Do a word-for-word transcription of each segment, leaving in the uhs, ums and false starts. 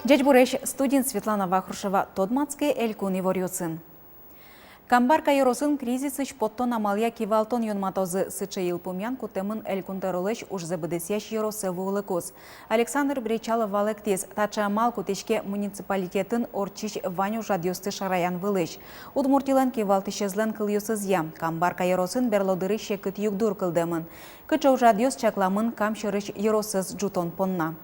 Ӟечбуресь! Студиын Светлана Вахрушева. Тодматске элькун иворъёсын. Камбарка ёросын кризисысь поттон амалъя кивалтон юнматозы. Сыӵе йылпумъян кутэмын Элькун тӧролэсь ужзэ быдэсъясь ёросэ вуылыкуз. Александр Бречалов валэктӥз, таӵе амал кутӥське муниципалитетын ортчись вань ужрадъёсты шараян вылысь. Удмуртилэн кивалтӥсезлэн кылъёсызъя, Камбарка ёросын берло дырысь секыт югдур кылдэмын. Кыӵе ужрадъёс чакламын Кам сьӧрысь ёросэз ӝутон понна?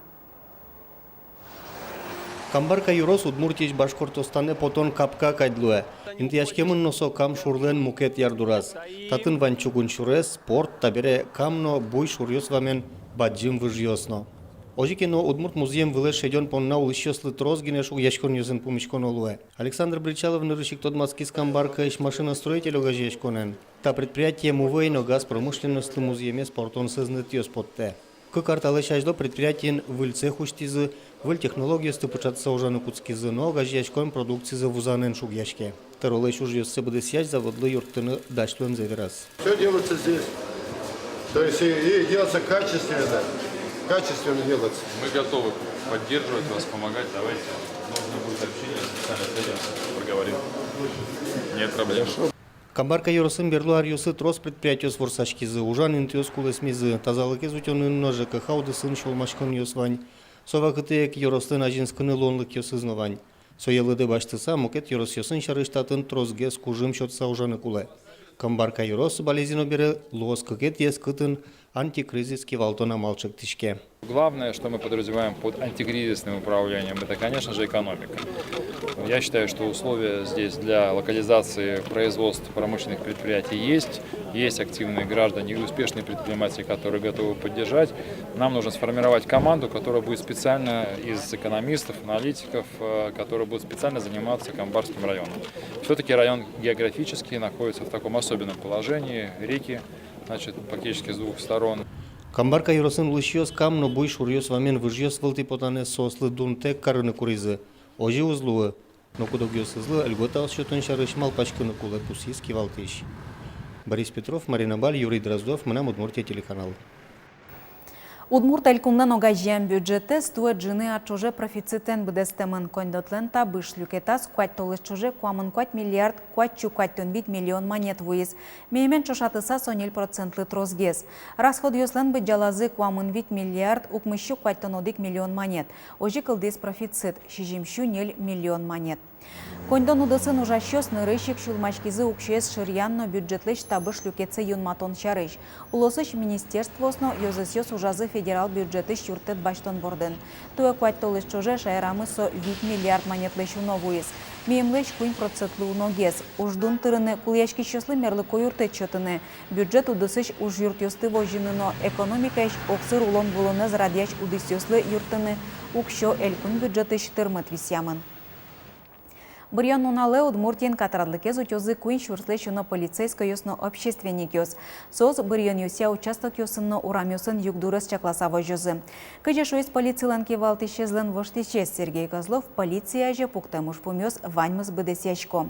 Камбарка ёрос Удмуртиысь Башкортостанэ потон капка кадь луэ. Интыяськемын но со Кам шурлэн мукет ярдураз. Татын вань чугун сюрес, порт, табере Кам но Буй шуръёс вамен бадӟым выжъёс но. Озьы ке но, Удмурт музъем вылэ шедён понна улӥсьёслы трос гинэ шугъяськонъёсын пумиськоно луэ. Александр Бречалов нырысь ик тодматскиз Камбаркаысь «Машиностроитель» огазеяськонэн. Та предприятие мувӧй но газ промышленностьлы музъемез портон сӧзнэтъёс поттэ. Кык ар талэсь азьло предприятиын выль цех усьтӥзы, выль технологиосты пыӵатыса ужаны кутскизы, но огазеяськон продукцизы вузанэн шугъяське. Тӧролэсь ужъёссэ быдэсъясь заводлы юрттыны дась луэмзэ вераз. Всё делается здесь. То есть и, и делается качественно. Качественно делается. Мы готовы поддерживать вас, помогать. Давайте. Нужно будет общение, специально встретимся, поговорим. Нет проблем. Камбарка ёросын берло аръёсы трос предприятиос ворсаськизы, ужан интыос кулэсмизы, тазалыкез утёнын но ЖКХ удысын сюлмаськонъёс вань. Со вакытэ ик ёрослэн азинскыны луонлыкъёсыз но вань. Сое лыдэ басьтыса, мукет ёросъёсын сярысь татын тросгес кужым сётыса ужаны кулэ. Камбарка ёрос Балезино бере луоз кыкетӥез, кытын антикризис кивалтон амал чектӥське. Главное, что мы подразумеваем под антикризисным управлением, это, конечно же, экономика. Я считаю, что условия здесь для локализации производств промышленных предприятий есть. Есть активные граждане и успешные предприниматели, которые готовы поддержать. Нам нужно сформировать команду, которая будет специально из экономистов, аналитиков, э, которые будут специально заниматься Камбарским районом. Всё-таки район географически находится в таком особенном положении. Реки, значит, практически с двух сторон. Камбарка ёросын улӥсьёс Кам но Буй шуръёс вамен выжъёс вылтӥ потанэз соослы дунтэк карыны куризы. Озьы уз луы. Но куд-огъёсызлы льготаос сётон сярысь малпаськыны кулэ, пусйиз кивалтӥсь. Борис Петров, Марина Баль, Юрий Дроздов, «Мынам Удмуртие» телеканал. Удмурт Элькунлэн огазеям бюджетэз туэ ӝыны ар ӵоже профицитэн быдэстэмын. Коньдонлэн табыш люкетаз куать толэзь ӵоже куамын куать миллиард куать сю куатьтон вить миллион манет вуиз. Миемен ӵошатыса, со ньыль процентлы тросгес. Расходъёслэн быдӟалазы куамын вить миллиард укмыс сю куатьтон одӥг миллион манет. Озьы кылдӥз профицит — сизьым сю ньыль миллион манет. Коньдон удысын ужасьёс нырысь ик сюлмаськизы уксёез шыръян но бюджетлэсь табыш люкетсэ юнматон сярысь. Улосысь министерствоос но ёзэсъёс ужазы федерал бюджетысь юрттэт басьтон бордын. Туэ куать толэзь ӵоже шаерамы со вить миллиард манетлэсь уно вуиз. Миемлэсь куинь процентлы уногес. Уждун тырыны, кулэяськисьёслы мерлыко юрттэт сётыны, бюджет удысысь ужъюртъёсты возьыны но экономикаысь огсыр улон-вылонэз радъясь удысъёслы юрттыны уксё элькун бюджетысь тырмыт висъямын. Быръён нуналэ Удмуртиын катрадлыкез утёзы куинь сюрслэсь уно полицейскойёс но общественникъёс. Соос быръёнъёсъя участокъёсын но урамъёсын югдурез чакласа возёзы. Кызьы шуиз полицилэн кивалтӥсезлэн воштӥсез Сергей Козлов, полицие азе пуктэм ужпумъёс ваньмыз быдэсъясько.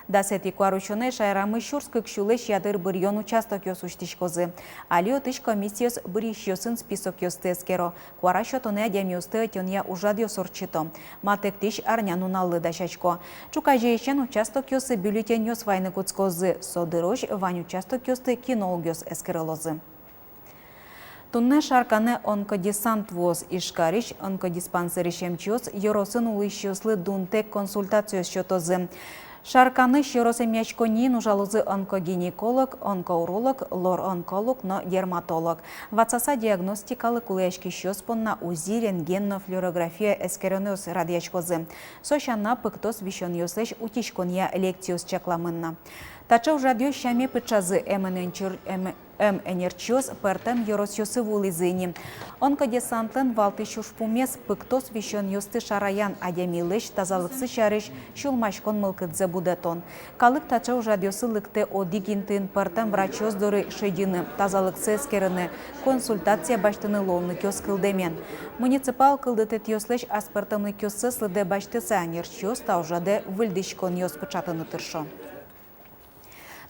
Дасэтӥ куарусёнэ шаерамы сюрс кык сюлэсь ятыр быръён участокъёс усьтӥськозы. Али отысь комиссиос быръисьёсын списокъёсты эскеро, куара сётонэ адямиосты ӧтёнъя ужрадъёс ортчыто. Матэктӥсь арнянуналлы дасясько. Ӵуказеысен участокъёсы бюллетеньёс вайыны кутскозы. Со дырозь вань участокъёсты кинологъёс эскерылозы. Туннэ Шарканэ онкодесант вуоз. Ижкарысь онкодиспансерысь эмчиос ёросын улӥсьёслы дунтэк консультациос сётозы. Шарканысь ёрос эмъяськонниын ужалозы онкогинеколог, онкоуролог, лор-онколог но дерматолог. Ватсаса диагностикалы кулэяськисьёс понна УЗИ, рентген но флюорография эскеронъёс радъяськозы. Со сяна, пыктос висёнъёслэсь утиськонъя лекциос чакламын на. Таӵе ужрадъёс сяме пыӵазы, эмын энчыр-, эм-, эм, энерчиос пӧртэм ёросъёсы вуылӥзы ини. Онкодесантлэн валтӥсь ужпумез — пыктос висёнъёсты шараян, адямилэсь тазалыксы сярысь сюлмаськон мылкыдзэ будэтон. Калык таӵе ужрадъёсы лыктэ одӥг интыын пӧртэм врачъёс доры шедьыны, тазалыксэ эскерыны, консультация басьтыны луонлыкъёс кылдэмен. Муниципал кылдытэтъёслэсь аспӧртэмлыкъёссэс лыдэ басьтыса, энерчиос та ужрадэ выльдӥськонъёс пыӵатыны тыршо.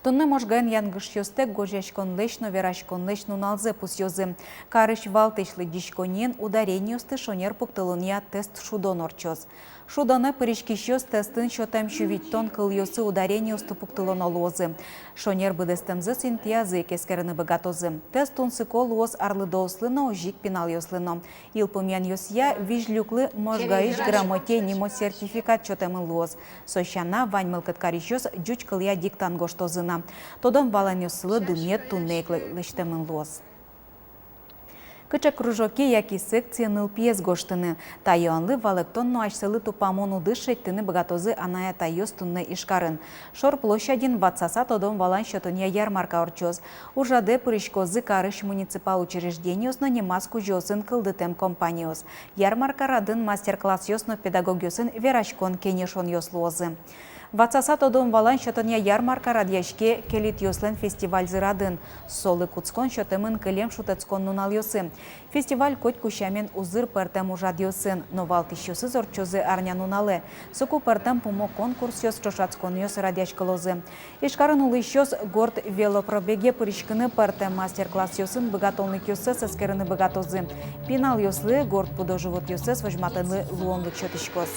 Туннэ Можгаын янгышъёстэк гожъяськонлэсь но вераськонлэсь нуналзэ пусъёзы. Карысь валтӥсь лыдӟиськонниын ударениосты шонер пуктылонъя тест-шудон ортчоз. Шудонэ пыриськисьёс тестын сётэм сю витьтон кылъёсы ударениосты пуктылоно луозы. Шонер быдэстэмзэс интыязы ик эскерыны быгатозы. Тест тунсыко луоз арлыдоослы но, озьы ик пиналъёслы но. Йылпумъянъёсъя, визь люклы Можгаысь грамоте нимо сертификат сётэмын луоз. Со сяна, вань мылкыд карисьёс ӟуч кылъя диктант гожтозы на. Тодон-валанъёссылы дунъет туннэ ик лэ-, лэсьтэмын луоз. Кыӵе кружоке яке секцие нылпиез гожтыны? Та юанлы валэктон но асьсэлы тупамон удыс шедьтыны быгатозы анай-атайёс туннэ Ижкарын. Шор площадьын ватсаса тодон-валан сётонъя ярмарка ортчоз. Ужрадэ пыриськозы карысь муниципал учреждениос но нимаз кузёосын кылдытэм компаниос. Ярмарка радын мастер-классъёс но педагогъёсын вераськон-кенешонъёс луозы. Ватсаса тодон-валан сётонъя ярмарка радъяське кельытъёслэн фестивальзы радын. Солы кутскон сётэмын кылем шутэтскон нуналъёсы. Фестиваль котьку сямен узыр пӧртэм ужрадъёсын, но валтӥсьёсыз ортчозы арнянуналэ. Соку пӧртэм пумо конкурсъёс, ӵошатсконъёс радъяськылозы. Ижкарын улӥсьёс горд велопробеге пыриськыны, пӧртэм мастер-классъёсын быгатонлыкъёссэс эскерыны быгатозы. Пиналъёслы горд пудо-животъёссэс возьматыны луонлык сётӥськоз.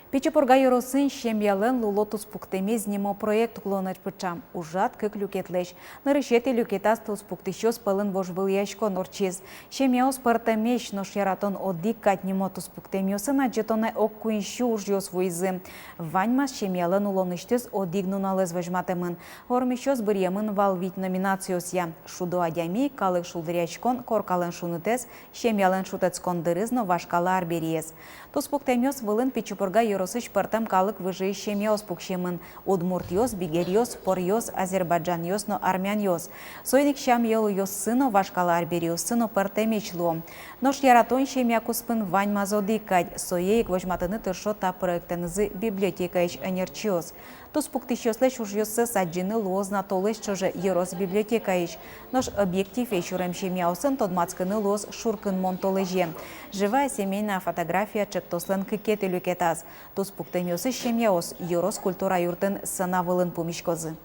Пичи Пурга ёросын «Семьялэн луло туспуктэмез» нимо проект уг луонэз пыӵа. Ужрад кык люкетлэсь. Нырысетӥ люкетаз туспуктӥсьёс пӧлын вожвылъяськон ортчиз. Семьяос пӧртэмесь, нош яратон одӥг кадь нимо туспуктэмъёсын адӟытонэ ог куинь сю ужъёс вуизы. Ваньмаз семьялэн улонысьтыз одӥг нуналэз возьматэмын. Вормисьёс быръемын вал вить номинациосъя: «Шудо адями», «Калык шулдыръяськон», «Коркалэн шунытэз», «Семьялэн шутэтскон дырыз» но «Вашкала арбериез». Туспуктэмъёс вылын Пичи Пурга ёросысь пӧртэм калык выжыысь семьяос пуксемын: удмуртъёс, бигеръёс, поръёс, азербайджанъёс но армянъёс. Соин ик сям-йылолъёссы но, вашкала арбериоссы но пӧртэмесь луо. Нош яратон семья куспын ваньмаз одӥг кадь, сое ик возьматыны тыршо та проектэнызы библиотекаысь ӧнерчиос. Туспуктӥсьёслэсь ужъёссэс адӟыны луоз на толэзь ӵоже ёрос библиотекаысь. Нош объективе сюрем семьяосын тодматскыны луоз шуркынмон толэзе. «Живая семейная фотография» ӵектослэн кыкетӥ люкетаз. Туспуктэмъёсысь семьяос ёрос культура юртын сцена вылын пумиськозы.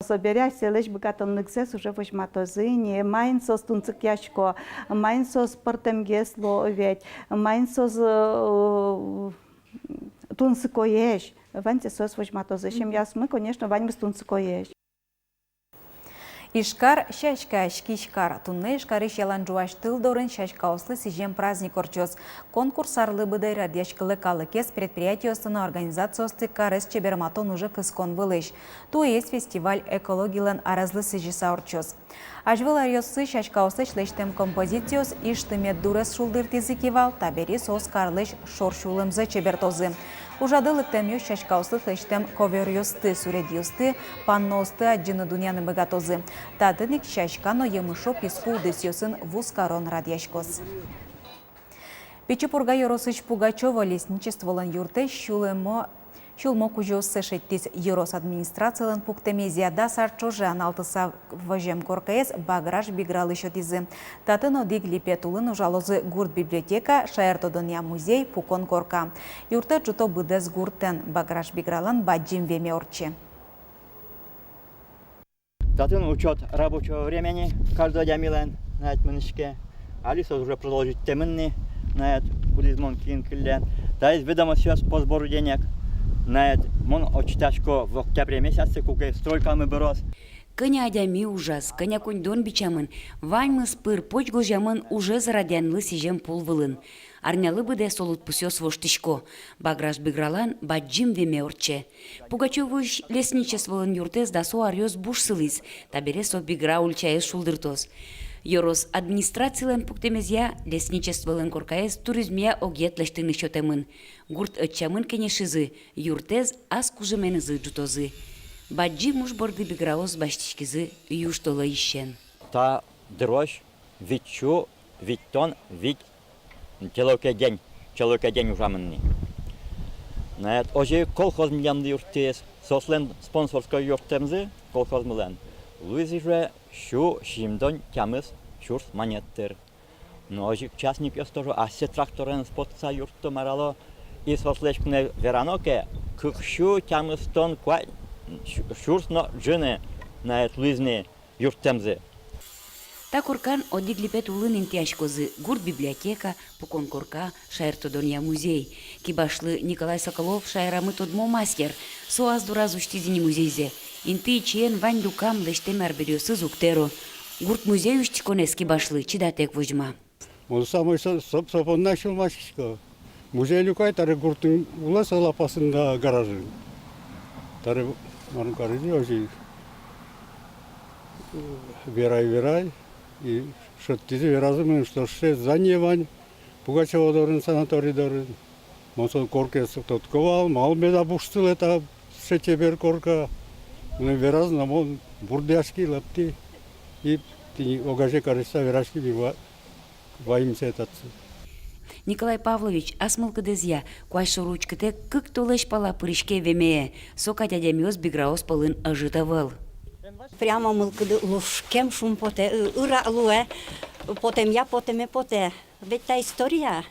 Собере асьсэлэсь быгатонлыксэс уже возьматозы ини, маин соос тунсыкъясько, маин соос пӧртэмгес луо ведь, маин соос, э, тунсыкоесь. Ваньзэ соос возьматозы. Семьяосмы, конечно, ваньмыз тунсыкоесь. Ижкар — сяськаяськись кар. Туннэ Ижкарысь ялан ӝуась тыл дорын сяськаослы сӥзем праздник ортчоз. Конкурс арлы быдэ радъяськылэ калыкез, предприятиосты но организациосты карез чеберматон уже кыскон вылысь. Туэез фестиваль экологилэн арезлы сӥзьыса ортчоз. Азьвыл аръёсы сяськаослэсь лэсьтэм композициос Иж тымет дурез шулдыртӥзы ки вал, табере соос карлэсь шор сюлэмзэ чебертозы. Ужрадэ лыктэмъёс сяськаослы лэсьтэм ковёръёсты, суредъёсты, панноосты адӟыны, дунъяны быгатозы. Татын ик сяська но емышо писпу удысъёсын вузкарон радъяськоз. Пичи Пурга ёросысь Пугачёво лесничестволэн юртэз сюлмо, сюлмо кузёоссэ шедьтӥз. Ёрос администрацилэн пуктэмезъя, дас ар ӵоже аналтыса возем коркаез Баграш-Бигралы сётӥзы. Татын одӥг липет улын ужалозы гурт библиотека, шаертодонъя музей, пукон корка. Юртэз ӝуто быдэс гуртэн, Баграш-Бигралэн бадӟым веме ортче. Татын учёт рабочего времени каждого адямилэн, наед, мынӥське. Али со уже продолжить тэмын ни, наед, кудӥз мон киын кылле. Таиз ведомостьёс по сбору денег, наед, мон отчитасько в октябре месяце, куке стройкамы быроз. Кӧня адями ужаз, кӧня коньдон бичамын, ваньмыз пыр-поч гожъямын ужез радъянлы сӥзем пул вылын. Арнялы быдэ со лыдпусъёс воштӥсько. Баграш-Бигралан бадӟым веме ортче. Пугачёвоысь лесничестволэн юртэз дасо аръёс буш сылӥз, табере со Бигра ульчаез шулдыртоз. Ёрос администрацилэн пуктэмезъя, лесничестволэн коркаез туризмъя огъет лэсьтыны сётэмын. Гурт ӧтчамын кенешизы, юртэз ас кужыменызы ӝутозы. Бадӟым уж борды биграос басьтӥськизы южтолэзьысен. Та дырозь вить сю витьтон вить челокедень, челокедень ужамын ни. Наед, озьы ик колхоз милемлы юрттӥз, соослэн спонсорской юрттэмзы колхозмылэн луиз уже сю сизьымдон тямыс сюрс манет тыр. Но озьы ик частникъёс тоже асьсэ трактореныз потса юртто, мар ало, И соослэсь куное верано ке, кык сю тямыстон куать сю-, сюрс но ӝыны на ӧд луиз ни юрттэмзы. Та коркан одӥг липет улын интыяськозы гурт библиотека, пукон корка, шаертодонъя музей. Кибашлы Николай Соколов шаерамы тодмо мастер. Со ас дораз усьтӥз ини музейзэ. Интыысен вань люкам лэсьтэм арбериосыз уг тэро. Гурт музей усьтӥськонэз кибашлы чидатэк возьма. Мон самой со, со, со понна сюлмаськисько. Музей люкай, таре гуртын улэ со лапасын да гаражын. Таре мар каризы озьы, верай, верай, и шедьтӥзы, веразы мыным, что сыӵе здание вань Пугачёво дорын, санаторий дорын. Мон со коркаез тодӥсько вал, малы меда буш сылэ та сыӵе чебер корка. Мыным веразы но, мон бурдъяськи, лыктӥ. И тӥни огазе карыса вераськи ми ва-, ваемся татчы. Николай Павлович ас мылкыдэзъя куазь шоры учкытэк кык толэзь пала пыриське вемее. Со кадь адямиос Биграос пӧлын ӧжыт ӧвӧл. Прямо мылкыды лушкем, шумпотэ, ы-, ыра луэ, потэмъя потэме потэ. Ведь та история.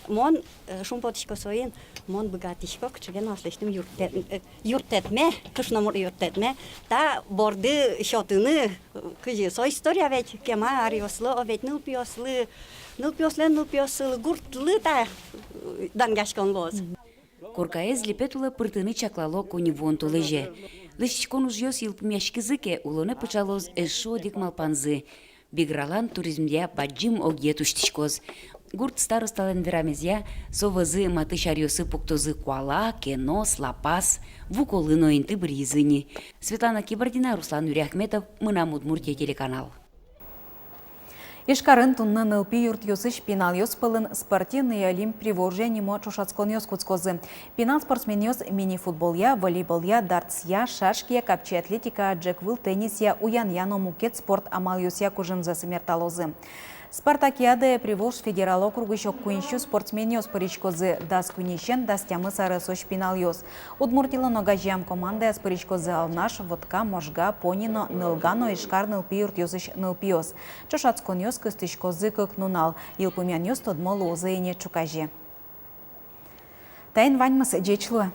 Мон, э, шумпотӥсько соин, мон быгатӥсько кыӵе ке но аслэсьтым юрттэт-, э, юрттэтме, кышномурт юрттэтме, та борды сётыны, э, кызьы со история ведь кема аръёслы, о, ведь нылпиослы, нылпиослэн нылпиосызлы, гуртлы та, э, данъяськон луоз. Коркаез липет улэ пыртыны чаклало коньывуон толэзе. Лэсьтӥськон ужъёс йылпумъяськизы ке, улонэ пыӵалоз эшшо одӥг малпанзы. Бигралан туризмъя бадӟым огъет усьтӥськоз. Гурт старосталэн верамезъя, со вӧзы матысь аръёсы пуктозы куала, кенос, лапас, ву-колы но инты быръизы ни. Светлана Кибардина, Руслан Нуриахметов, «Мынам Удмуртие» телеканал. Ижкарын туннэ нылпи юртъёсысь пиналъёс пӧлын «Спортивный Олимп Приволжья» нимо ӵошатсконъёс кутскозы. Пинал спортсменъёс мини-футболъя, волейболъя, дартсъя, шашкая, капчи атлетикая, ӝӧк выл теннисъя, уянъя но мукет спорт амалъёсъя кужымзэс мерталозы. Спартакиадае Приволжск федерал округысь ог куинь сю спортсменъёс пыриськозы, дас куиньысен дас тямыс аресозь пиналъёс. Удмуртилэн огазеям командаяз пыриськозы Алнаш, Вотка, Можга, Понино, Нылга но Ижкар нылпи юртъёсысь нылпиос. Ӵошатсконъёс кыстӥськозы кык нунал. Йылпумъянъёс тодмо луозы ини ӵуказе. Таин ваньмыз, ӟеч луэ.